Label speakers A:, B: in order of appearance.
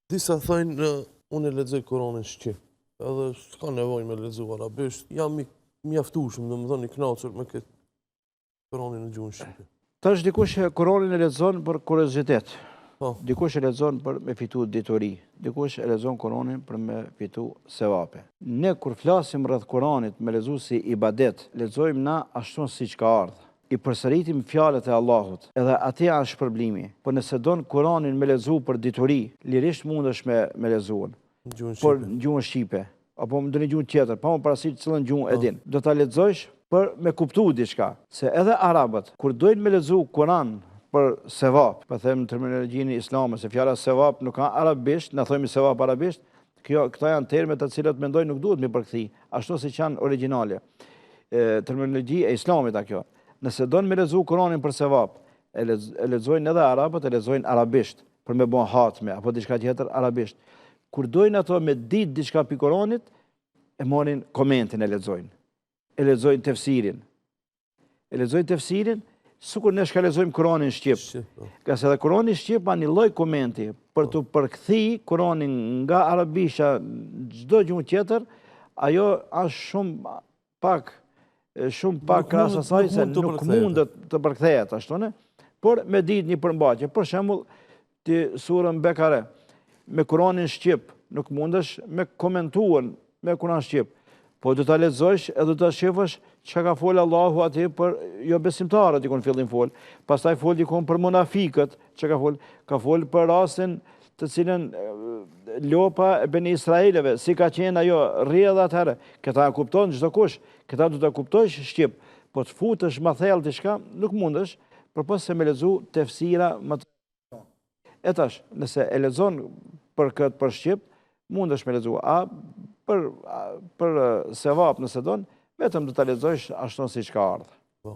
A: Disa thojnë, unë e lexoj Kuranin shqip, edhe s'ka nevojë me lexu arabisht, jam i mjaftueshëm, domethënë i kënaqur me këtë Kuranin në gjuhën shqipe.
B: Tash dikush Kuranin e lexon për kuriozitet. Po. Dikush e lexon për me fitu dituri, dikush e lexon Kuranin për me fitu sevape. Ne kur flasim rreth Kuranit me lexu si ibadet, lexojmë na ashtu siç ka ardhë. I përsëritim fjalët e Allahut, edhe aty asht shpërblimi. Po nëse don Kuranin me lexu për dituri, lirisht mundesh me me lexu. Por në gjuhën shqipe, apo në ndonjë gjuhë tjetër, pa marrë parasysh cilën gjuhë e po. din. Do ta lexojsh për me kuptu diçka, se edhe arabët kur dojnë me lexu Kuran për sevap, po them në terminologjinë islame, se fjala sevap nuk ka arabisht, na thojmë sevap arabisht, kjo këto janë terme të cilat mendoj nuk duhet me përkthi, ashtu siç janë origjinale. Terminologji e islamit a kjo. Nëse don me lexu Kuranin për sevap, e lexojnë edhe arabët, e lexojnë arabisht, për me bo hatme, apo diçka tjetër arabisht. Kur dojnë ato me ditë diçka pi Kuranit, e marrin komentin e lexojnë. E lexojnë tefsirin. E lexojnë tefsirin, sikur ne çka lexojmë Kuranin shqip. Po. Ngase edhe Kurani shqip a një lloj komenti, për t'u përkthi Kuranin nga arabishtja çdo gjuhë tjetër, ajo është shumë pak, shumë pak krahas asaj se nuk mundet të përkthehet, ashtu ne, por me ditë një përmbajtje. Për shembull, ti surën Bekare, me Kuranin shqip, nuk mundesh me komentuar me Kuran shqip, po do ta lexojsh edhe do ta shifësh çka ka fol Allahu aty për jobesimtarët dikun fillim fol, pastaj fol dikun për munafikët, çka ka fol, ka fol për rastin të cilën lopa e Beni Israileve, si ka qenë ajo rrjedha atëherë, këta e kupton çdokush, këta do ta kuptojsh shqip, po të futesh më thellë diçka, nuk mundesh, përpos se me lexu tefsira më të E tash, nëse e lexon për këtë për shqip, mundesh me lexu. A për për sevap nëse don, vetëm do ta lexojsh ashtu siç ka ardhur.
A: Po.